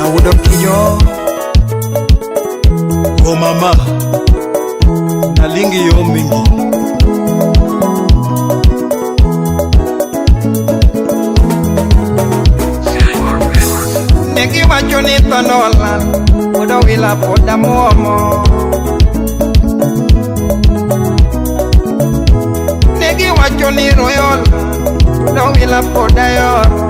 Awuodo kinyo. O mama, nalingi yo mingi. Ne giwacho ni tho nolal, pod owila pod amuomo. Ne giwacho ni royo olal, pod owila pod ayoro.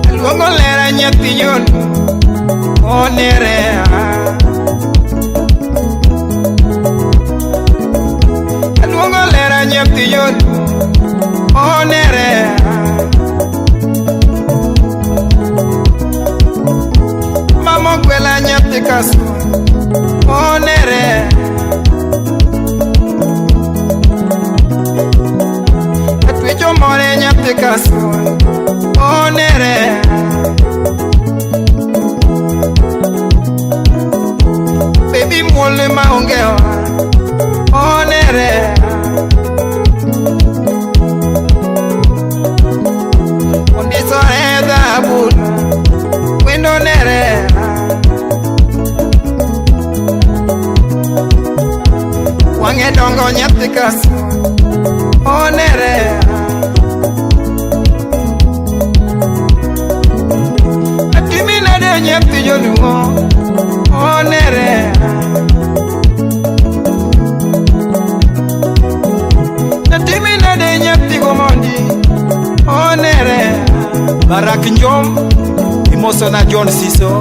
Aluongo lera nyathi yonu, onere ah. Aluongo lera nyathi yonu, onere ah. Mama ogwela nyathi kasuo, onere. Atwecho more nyathi kasuo, onere. Baby muol maonge ohala, onere. Ondisore dhahabu, wendo nere. Wang'e dongo nyathi kasuo, onere. Atimi nade nyathi joluo, onere. Atimi nade nyathi gomondi, onere. Barak Njom, imosona John Siso.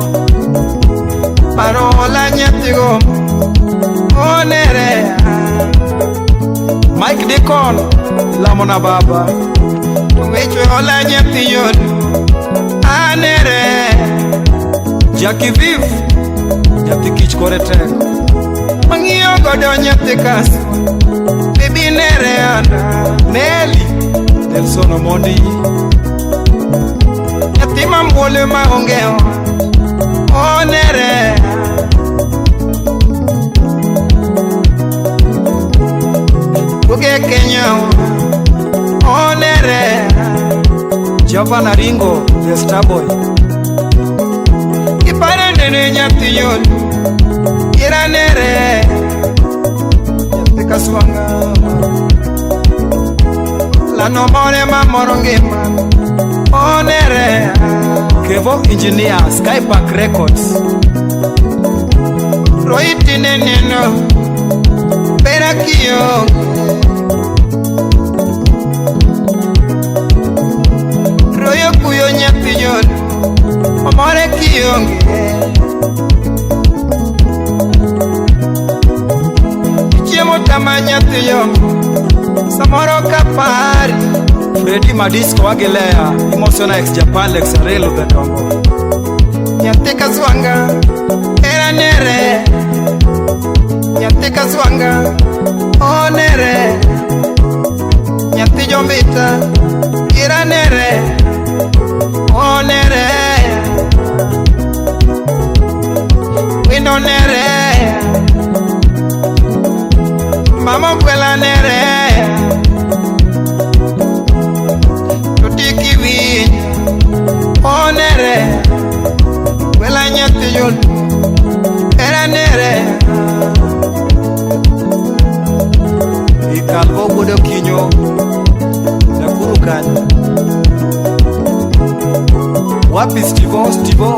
Paro ola nyathi go, onere. Mike Deacon, lamona baba. To weche ola nyathi joluo, anere. Jackie Viv, nyathi kich kore tek. Ang'iyo godo nyathi kasuo, baby nere ana. Nelly, Nelson Omondi. Nyathi mamuol maonge ohala, onere. Buge Kenya, onere. Javan Aringo, the starboy. Kipare nene nyathi joluo, ira nere. Nyathi kasuanga, lano more mamoro ngima, onere. Kevo Engineer, Skypark Records. Roiti neneno, bera kionge. Royo kuyo nyathi joluo, omore kionge. Chiemo tama nyathi joluo, samoro kapari. Freddy Madisco Agelea, imosona ex Japan Lex Arelo Bedongo. Nyathi kasuanga, era nere. Nyathi kasuanga, onere. Nyathi jombita, ira nere, onere. Windo nere, mama ogwela nere. To tiki winj, onere. Gwela nyathi joluo, era nere. Ikalvo wuod Okinyo, Nakuru kanyo. Wapi Stivo, Stivo?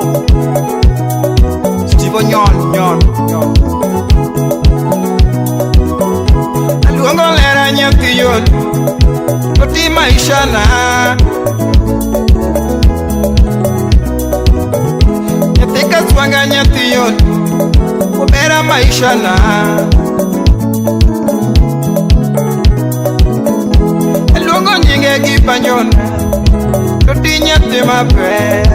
Stivo nyon, nyon, nyon. Aluongo lera nyathi joluo, to ti maisha na. Nyathi kasuanga nyathi joluo, obera maisha na. Aluongo nyinge gi banjona, to ti nyathi maber.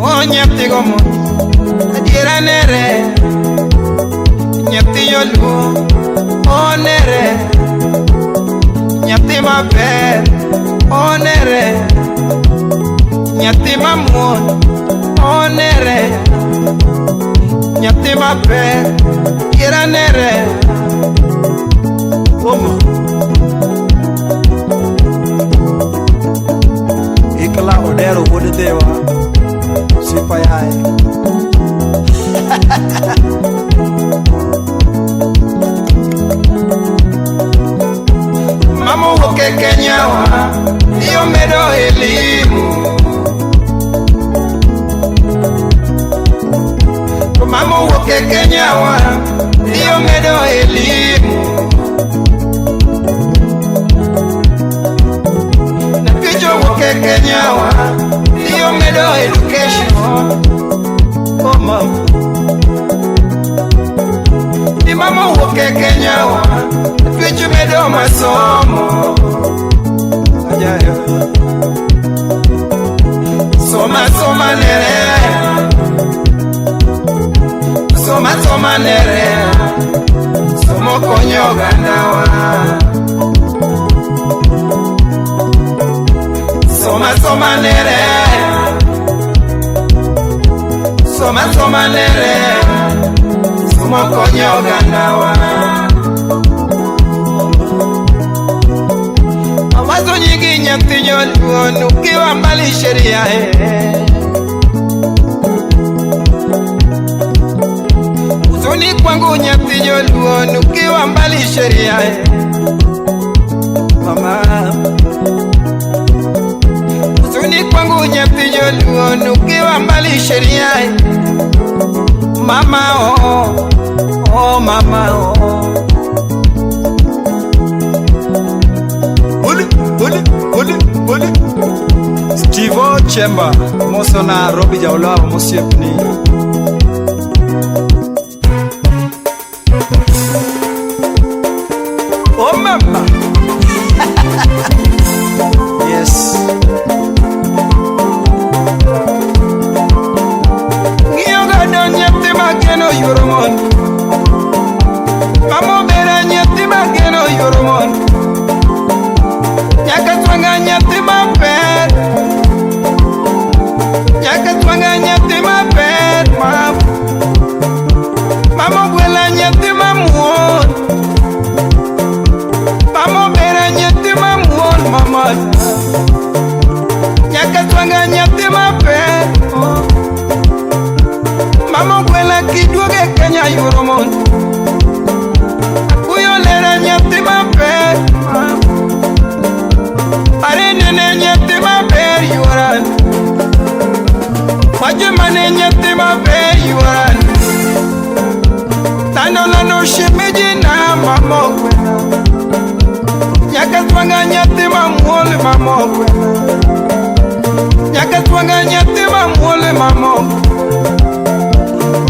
O nyathi gomondi, adiera nere. Nyathi joluo, onere. Nyathi maber, onere. Nyathi mamuol, maber Kiera nere Omo Ikla Odero wuod Dhewa Sipa yae. Mama wuok e Kenya wa Iyo medo elimu. To mama wuok e Kenya wa Iyo medo elimu. Napicho wuok e Kenya wa Iyo medo education. Oh mama. Ni mama wuok e Kenya wa Napicho medo masomo. Ajayo. Soma soma nere. Soma soma nere. Somo konyo ogandawa. Soma soma nere. Soma soma nere. Somo konyo ogandawa. Mawazo nyingi nyathi joluo ukiwa mbali sheria Huzuni kwangu nyathi joluo ukiwa mbali sheria Mama. Huzuni kwangu nyathi joluo ukiwa mbali sheria Mama oh, oh mama oh. Uli, uli, uli, uli. Steve Chemba Mosona Robi Jaolao mosiepni. Oh mama. Yes. Ng'iyo godo nyathi mageno yuoro mon. Mama obera nyathi mageno yuoro mon. Nyaka twang'a nyathi maber. Nyaka twang'a nyathi maber. Mama ogwela nyathi mamuol. Mama obera nyathi mamuol mama. Nyaka twang'a nyathi maber. Mama ogwela kiduoge Kenya yuoro mon. Akuyo lera nyathi maber. Are nene nyathi maber yuora. Wacho mane nyathi maber yuora. Tano lano shemeji na mama ogwela. Nyaka twang'a nyathi mamuol mama ogwela. Nyaka twang'a nyathi mamuol mama ogwela.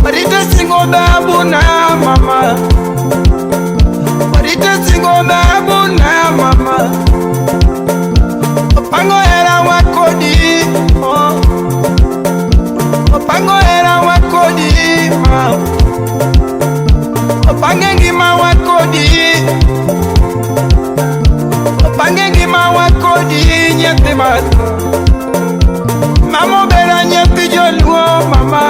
Marita singo dhahabu na mama. Marita singo dhahabu na mama. Opango hera wakodi. Oh. Opango hera wakodi ma. Opange ngima wakodi. Opange ngima wakodi nyathi ma. Mama obera nyathi joluo mama.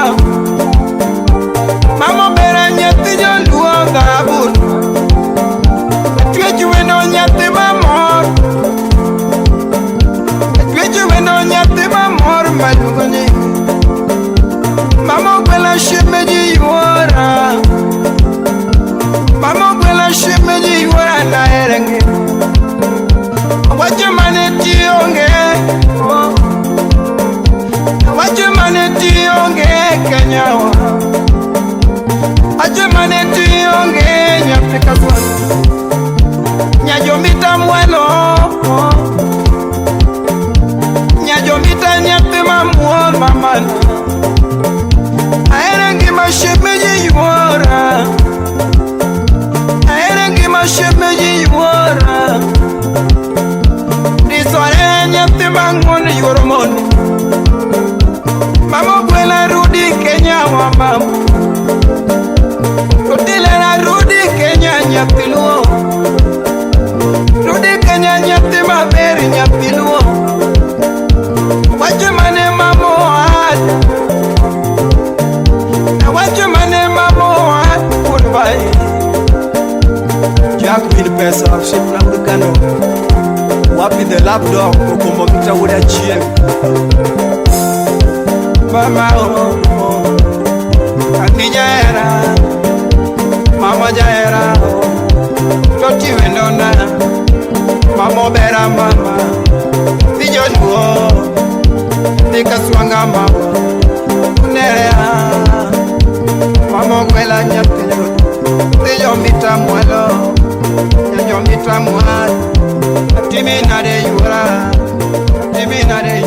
Mama obera nyathi joluo dhahabu. Atwecho weno nyathi mamor. Atwecho weno nyathi mamor maluongo ni. Mama ogwela shemeji yuora. Mama ogwela shemeji yuora nahero ngima. Awacho mane tionge. Awacho mane tionge Kenya wa. Awacho mane tionge nyathi kaswalo. Nyajomita mwalo. Nyajomita nyathi mamuol mama. Ahero ngima shemeji yuora. Ahero ngima shemeji yuora. Disore nyathi mang'won yuoro mon. Mama ogwela rudi Kenya wa mama. Otilera rudi Kenya nyathi luo. Rudi Kenya nyathi maber nyathi luo. Wacho mane mama owacho. Awacho mane mama Pesa osiepna wuod Kano. Wapi the lapdog okombo Victor wuod Achieng. Mama oh, oh. Ani jahera, mama jahera oh. Toti wendona, mama obera mama. Dhi joluo, dhi kaswanga mama. Unerea, mama ogwela nyathi. Dhi jomita mwalo, jomita mwalo. Atimi nade yuora, atimi nade.